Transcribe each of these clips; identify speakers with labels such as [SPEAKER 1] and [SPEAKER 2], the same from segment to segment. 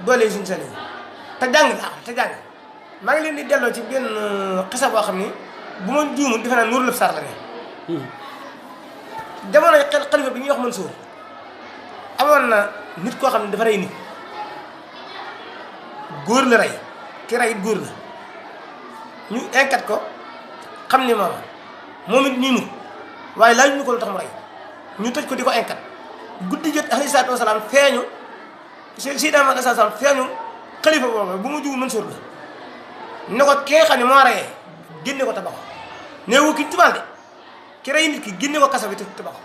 [SPEAKER 1] doole suñu sali te jàng laa te jàng maa ngi leen di delloo ci benn xisa boo xam ni bu ma juumul defe naa Nuuru Lëf Sarr la ne jamono xalifa bi ñuy wax Mansour amoon na nit koo xam ne dafa rey nit góor la rey ki rey it góor la ñu enquête ko xam ni moom it nii mu waaye laaj ñu ko lu tax mu rey ñu tëj ko di ko enquête guddi jot alayhi salaatu wasalaam feeñu Seydina Muhammad sallallahu alayhi wasallam feeñu xalifa boobu bu mu juumul Mansour la ne ko ki nga xam ne moo reyee génne ko tabax neewu ki tubaal de ki rey nit ki génne ko kaso bi te tabax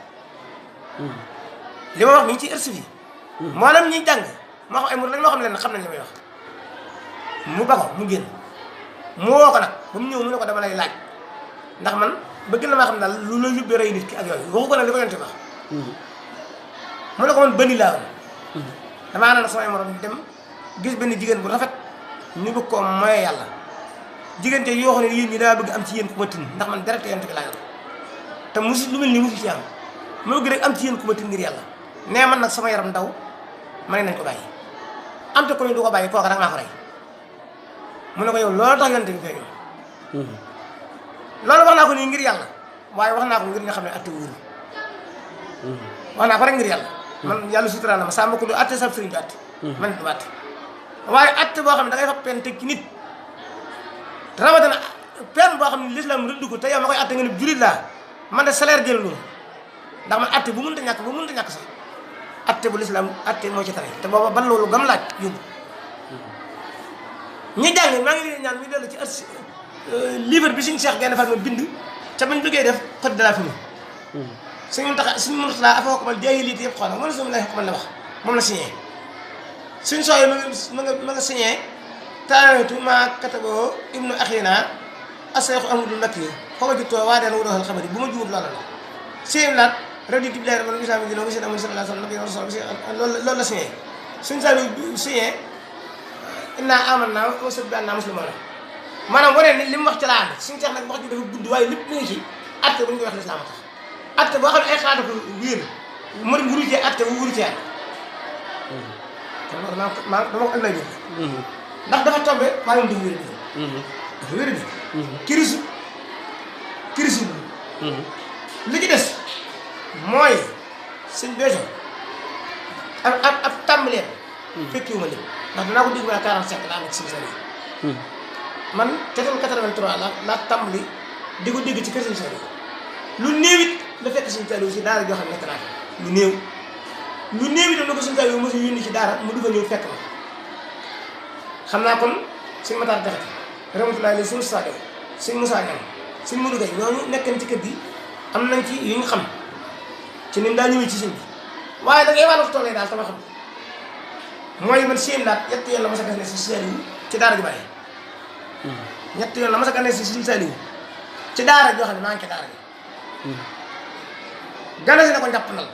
[SPEAKER 1] li ma wax mi ngi ci archive yi maanaam ñiy jàng moo xam ay mur lañ moo xam leen xam nañ li may wax mu baxo mu génn mu woo ko nag ba mu ñëw mu ne ko dama lay laaj ndax man bëgg na maa xam daal lu la yóbbee rey nit ki ak yooyu waxu ko nag li ko yonte wax mu ne ko man bëni laa woon damaa ànd ak samay morom dem gis benn jigéen bu rafet ñu bëgg koo moye yàlla jigéen te yoo xam ne yéen ñi daa bëgg am ci yéen ku ma tin ndax man deret yonte bi laa yor te musi lu mel nii musi ci am moo gi rek am ci yéen ku ma tin ngir yàlla nee man nag sama yaram ndaw ma ne nañ ko bàyyi am te ko ñu du ko bàyyi kooka nag maa ko rey mu ne ko yow loolu tax yonte bi feeñu loolu wax naa ko nii ngir yàlla waaye wax naa ko ngir nga xam ne atte wóoru wax naa ko rek ngir yàlla man yàlla sutura na ma saa ma ko du atte sa sëriñ du atte man du atte waaye atte boo xam ne da ngay fa pen teg ci nit rawatina pen boo xam ne l'islam rëdd ko te yow ma koy atte nga ne julit laa man de salaire jël loolu ndax man atte bu mënta ñàkk sax atte bu l'islam atte moo ci tane te booba ban loolu gam laaj yóbbu ñi jàng maa ngi leen ñaan ñu dellu ci livre bi suñu Cheikh Gaïndé Fatma bind ca bañ bëggee def code de la famille suñu Murtala afa ko mal jaahiliya yëpp xool moom la suñu lay ko la wax moom la signé suñ sooy ma nga signé taanatu ma kataboo ibnu axina aseexu amadou nakki xooga jittoo waa deen wudoxal xabari bu ma jumut loola la siem laat radi tibilahi ramal islam dino monsieur amadou sallallahu alayhi wa sallam loolu la signé suñ saa bi signé inna amanna wa sabbi'na muslimuna maanaam wane ni li mu wax ci laa ànd suñu Cheikh nag wax ji dafa gudd waaye lépp mi ngi ci atte bu ñu koy wax lislaam a tax atte boo xam ne ay xalaat ko wéer mu dem wuru cee atte wu wuru cee kon loolu dama ko ëllëg bi ndax dafa tombé maa ngi wér bi dafa wér bi kirisu li ci des mooy sëñ Béthio ab tàmbaleen fekkiwuma lépp ndax danaa ko dégg ma 45 laa nekk si sari man 83 la tàmbali di ko dégg ci kër Sëñ Saliou lu néew it la fekk Sëñ Saliou si daara joo xam ne nekk naa lu néew itam la ko Sëñ Saliou mosu yónni ci daara mu dufa ñëw fekk ma xam naa kon sëñ Matar Jaxate rahmatullahi alayhi sëñ Sadio sëñ Moussa Niang sëñ Modou Gueye ñooñu nekkan ci kër gi am nañ ci yu ñu xam ci ni daa ñëwee ci sëñ bi waaye da ngay wàllu toolee daal sama xam mooy man seen laat yett yoon la ma sa gas ne si Saliou ci daara ju bàyyi ñett yoon la ma sa gane si Sëñ Saliou ci daara joo xam ne maa ngi ci daara ji gane si na ko njàpp nal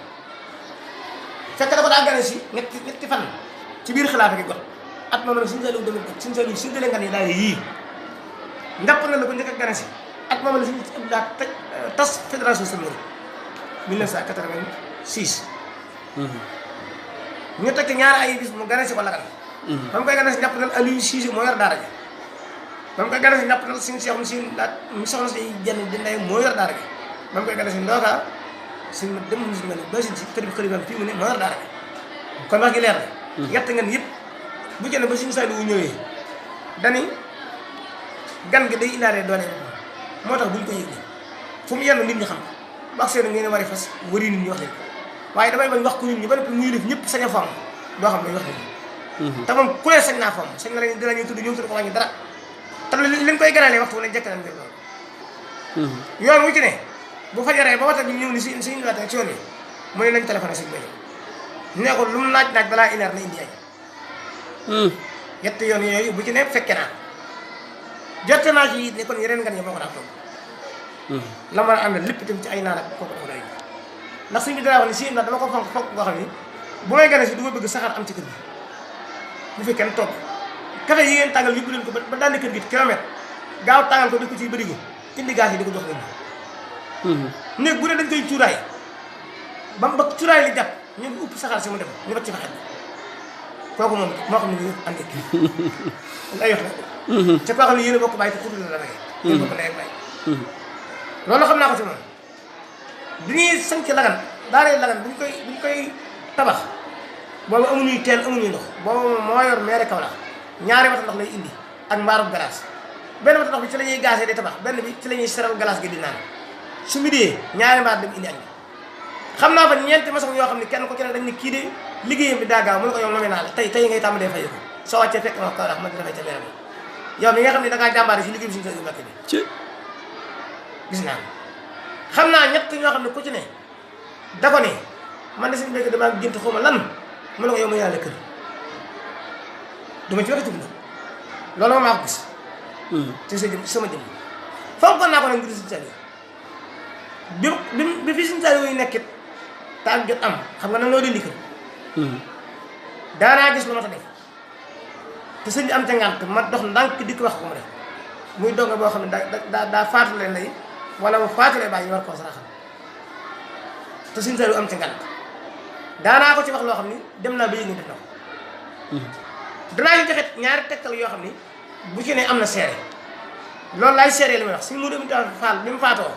[SPEAKER 1] fekk da ko daa gane si ñetti fan ci biir xilaafa gi got at moom nag Sëñ Saliou demee got Sëñ Saliou si dale nga ne daara yii njàpp nal la ko njëkk a gane si at moom la Sëñ daa tas fédération Sëñ 1986 ñu teg ci ñaari ay bis mu gane si ko lagal ba mu koy gane si njàpp nal Aliou Cissé moo yor daara ji ba mu koy gane si napp nag suñu seexum si laat mu soxna si jenn di ndey moo yor daara gi ba mu koy gane si ndooka suñ ma dem si mel ba si kër bi xëriban fii mu ne moo yor daara gi kon wax gi leer na yett ngeen yëpp bu jënd ba suñu Saliou ñëwee dani gan gi day indaale doole moo tax buñ ko yëg fu mu yenn nit ñi xam wax seen ngeen war a fas wari nit ñi wax leen waaye damay bañ wax ko nit ñi ba noppi muy def ñëpp sañ a fomm doo xam ne wax leen te moom ku ne sañ naa fomm sañ na lañ dinañu tudd ñoom tudd ko wàññi dara te li koy gënalee waxtu bu ne jëkk nañ loolu yoon wu ci ne bu fajaree ba waxta bi ñëw ni si suñu laata ci yoon yi mu ne nañ téléphoné sëñ Béthio ne ko lu mu naaj balaa une heure na indi ay yett yoon yooyu bu ci ne fekke naa jotte naa ci ne kon yeneen gan yi moo ko daa toog la mën a àndal lépp itam ci ay naan ak kooku dafa doy ndax suñ bi dara wax ne si dama ko fonk ngoo xam ni bu may gane si du ma bëgg saxaar am ci kër gi bu fi kenn toog café yi ngeen tàngal yóbbu leen ko ba daandi kër gi kilomètre gaaw tàngal ko def ko ci bërigo indi gaz yi di ko jox leen néeg bu ne dañ koy cuuraay ba cuuraay li jàpp ñu upp saxaar si mu dem ñu bat ci fa xet kooku moom moo xam ne ñu andi lay wax nag te koo xam ne yéen a bokk bàyyi te tudd la rek yéen bokk ndey bàyyi loolu xam naa ko ci moom bi ñuy sanc Lagan daaree Lagan buñ koy tabax boobu amuñuy teen amuñuy ndox boobu moo yor maire Kaolack ñaari wata ndox lay indi ak mbaarub glace benn wata ndox bi ci la ñuy gaasee di tabax benn bi ci la ñuy seral glace gi di naan su midee ñaari mbaar dem indi añ xam naa fa ñeenti maçon yoo xam ne kenn ko ci ne dañ ne kii de liggéeyam bi daa gaaw mu ne ko yow nommé naa la tey ngay tàmbalee fay ko soo wàccee fekk ma Kaolack ma di dafay ca benn bi yow mi nga xam ne da ngaa jàmbaare si liggéey bi suñu sa yu Mbàkke bi gis naa xam naa ñett ñoo xam ne ku ci ne da ko ne man de suñu béykat damaa gént xaw ma lan mu ne ko yow ma yàlla kër duma ci waxi tugg loolu ma maa ko gis ci sa jëm sama jëm fonkoon naa ko nag ngir suñu sali bi fi suñu sali yu nekkit taal jot am xam nga nag noo dindi kër daanaa gis lu ma ta def te sëñ bi am ca ngànt ma dox ndànk dikk wax ko mu def muy donga boo xam ne daa faatule ndey wala mu faatule bàyyi ñu war koo saraxal te sëñ sali yu am ca ngànt daanaa ko ci wax loo xam ni dem naa ba yëg ni def na ko danaa ñu joxe ñaari tegtal yoo xam ni bu ci ne am na seere loolu laay seere li may wax suñu mu dem faal bi mu faatoo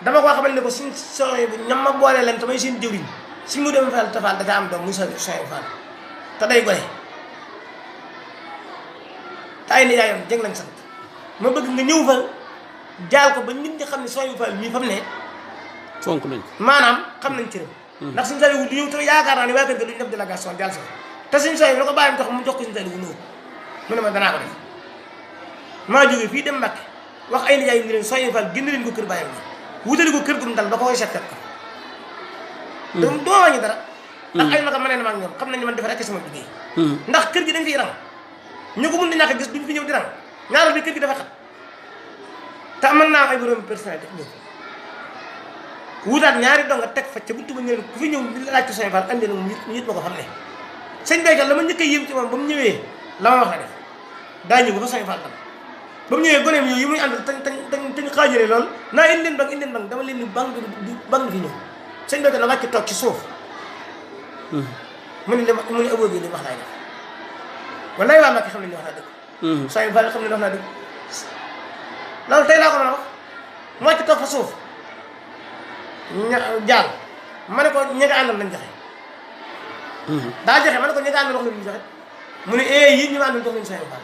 [SPEAKER 1] dama koo xamal ne ko suñ soxna bu ñam ma boole leen te may seen jëwriñ suñ mu dem faal te faal dafa am doom muy soxna faal te day gone te ay nijaayam jëng lañ sant ma bëgg nga ñëw fa jaal ko ba nit ñi xam ne soxna faal mii fa mu ne
[SPEAKER 2] fonk nañ
[SPEAKER 1] maanaam xam nañ cëram ndax suñu sali wu du ñëw te yaakaar naa ne waa kër ga duñ def délégation jaal si te suñu soxna la ko bàyyam tax mu jox ko suñu sali wu nëw mu ne ma danaa ko def maa jógee fii dem Mbàkke wax ay nijaay yi ni leen soxna faal génn leen ko kër bàyyam bi wutali ko kër gum dal ba ko koy seet ko doo wàññi dara ndax ay magam ma ne na maag ñoom xam nañ ne man dafa rekk sama liggéey ndax kër gi dañ fiy rang ñu ko mun di ñàkk gis duñ fi ñëw di rang ñaareel bi kër gi dafa xat te mën naa am ay borom personnalité ñëw wutaat ñaari donga teg fa ca buntu ba ñëw ku fi ñëw di laaj ko Sëñ Fall andi na moom ñu it ma ko xam ne sëñ béykat la ma njëkk a yéem ci moom ba mu ñëwee la ma wax la def daa ñëw ba fa Sëñ Fall dam ba mu ñëwee goneem yooyu yi muy àndal tañ xaajalee lool naa indi leen bang dama leen ni bang di fi ñëw sëñ béykat la wàcc toog ci suuf mu ne aboo bi li wax laay def wallaay waa Mbàkke xam ne li wax naa dëgg Sëñ Fall xam ne li wax naa dëgg loolu tey laa ko mën a wax mu wàcc toog fa suuf jaal ma ne ko ñi nga àndal lañ joxe daa joxe ma ne ko ñi nga àndal wax la ñu joxe mu ne yii ñu ma àndal jox nañu Sëñ Fall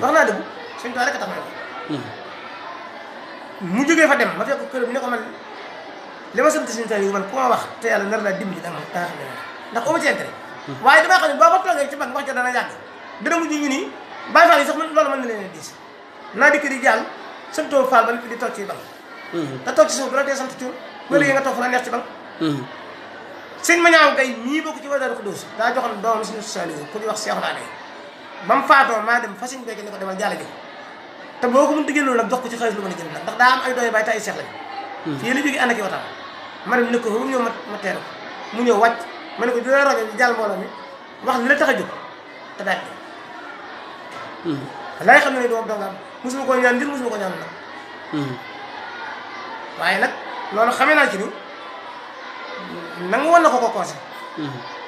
[SPEAKER 1] wax naa dëgg Sëñ Fall rek a tax ma ne ko mu jógee fa dem ma fekk kër bi ne ko man li ma sant Sëñ Fall yi man ku ma wax te yàlla nar laa dimbali dama daa xam ne ndax au ma ci intérêt waaye damaa xam ne boo ko toogee ci banque wax ca dana yàgg dana mujj ñu nii Baye Fall yi sax man loolu mën na leen a diis naa dikk di jàll santoo Fall ba nit di toog ci banque te toog ci suuf du la tee sant tuur ba léegi nga toog fa la neex ci banque sëñ ma ñaaw gay mii bokk ci Wadaru Xudóos daa joxoon doomam Sëñ Saliou ku ñuy wax Seexu naa ba mu faatoo maa dem fa Sëñ Béthio ni ko demal jàll ji te boo ko mën di génnoon nag jox ko ci xaalis lu mën a jënd nag ndax daa am ay dooy bàyyi te ay seex lañ fii la jógee ànd ak i watam ma dem ne ko mu ñëw ma teeru ko mu ñëw wàcc ma ne ko dina rojo di jàll mbooloo mi wax li la tax a jóg te daal laay xam ne doom dongaam mosuma koo ñaan ngir mosuma ko ñaan nag waaye nag loolu xamee naa ci ni nangu woon na ko conseil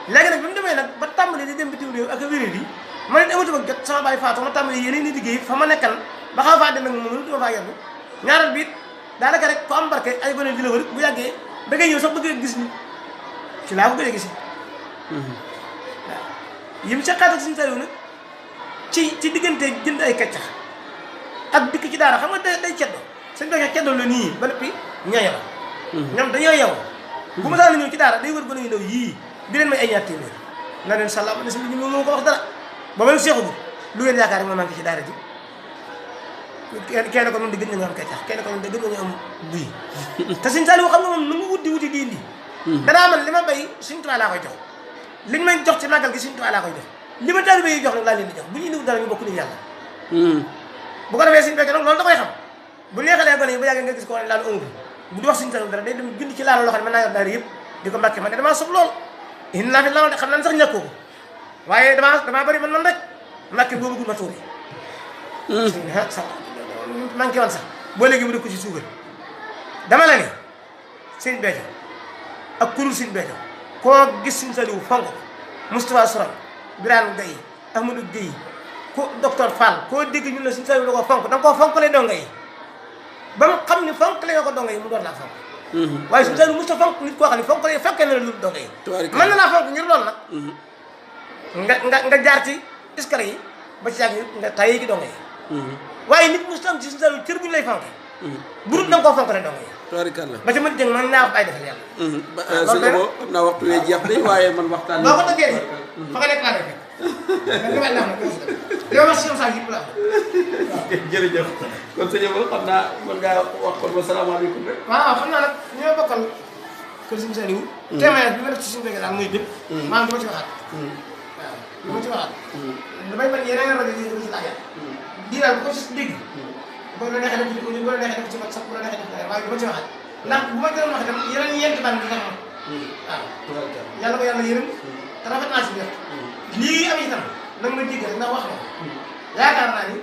[SPEAKER 1] léegi nag bi mu demee nag ba tàmbali di dem bitim réew ak wérér yi ma ne amatuma jot sama bàyyi faatu ma tàmbali yeneen i liggéey fa ma nekkal ba xaw faa dem nag moom mënutuma faa yenn ñaareel bi it daanaka rek ko am barke ay gone di la wër bu yàggee da ngay ñëw sax bëgg gis ni ci laa ko gëj a gis waaw yim sa xaat ak Sëñ Saliou nag ci diggante jënd ay kaccax ak dikk ci daara xam nga day ceddo Sëñ Béthio ceddo la nii ba noppi ñayo la ñoom dañoo yow bu ma saa ñëw ci daara day wër gone yu ndaw yii di leen may ay ñaar téeméer na leen sàlla ne si ñu moo ko wax dara ba ma seexu bi lu ngeen yaakaar moo manqué ci daara ji kenn ko noonu di gën nañu am kaccax kenn ko noonu di gën nañu am buy te Sëñ Saliou xam nga moom nu mu wuti di indi danaa man li ma bay Sëñ Tuubaa laa koy jox liñ may jox ci màggal gi Sëñ Tuubaa laa koy jox li ma taalibe yi jox nag laa leen di jox bu ñu indiwul dara ñu bokk ni yàlla bu ko defee Sëñ Béthio nag loolu da koy xam bu neexalee gone yi ba yàggee nga gis ko ne laalu ëngu bu di wax Sëñ Saliou dara day dem bind ci laalo loo xam ne mën naa yor daara yëpp di ko mbàkke man ne damaa sob lool indi naa fi laaw de xam naa sax ñàkkoo ko waaye damaa bëri man rek mbàkke boobu gul ma tuuri sax manqué woon sax boo léegi mu def ko ci suukar dama la ni Sëñ Béthio ak kurul Sëñ Béthio koo gis Sëñ Saliou fonk Moustapha Sourang Birane Gueye Amadou Gueye ko docteur Fall koo dégg ñun la suñu Saliou da ko fonk da nga koo fonkale donga yi ba mu xam ne fonkale nga ko donga yi mu door laa fonk waaye suñu Saliou Moustapha fonk nit koo xam ne fonkale fekkee na la lu donga yi mën na laa fonk ngir loolu nag nga jaar ci escalier yi ba ci yàgg nga tayee ci donga yi waaye nit Moustapha ci suñu Saliou cër bu ñu lay fonke bu dul da nga koo fonkale donga yi
[SPEAKER 2] tubaarikàlla
[SPEAKER 1] ba ci mën jëng man naa wax ay defal yàlla
[SPEAKER 2] sëñ Abo xam naa waxtu wee jeex de waaye man waxtaan
[SPEAKER 1] boo ko dëggee fa nga nekk laa def li ma la wax yow wax si yow sax yëpp la
[SPEAKER 2] jërëjëf kon sëñ Abo xam naa mën ngaa wax kon wa salaamaaleykum rek
[SPEAKER 1] waaw xam naa nag ñoo bokkal kër Sëñ Saliou témoignage bi nga def ci suñu bëgg daal muy bépp maanaam dama ci waxaat waaw dama ci waxaat damay bañ yeneen rajo yi dama ci laajaat di daal bu ko ci dégg boo la neexee def ci audio boo la neexee def ci WhatsApp bu la neexee def waaye dama ci waxaat ndax bu ma jëloon wax itam yeneen ñeenti baan bi sax waaw yàlla ko yàlla yërëm te rafet naa si biir lii am itam nag ma dégg rek ndax wax na yaakaar naa ni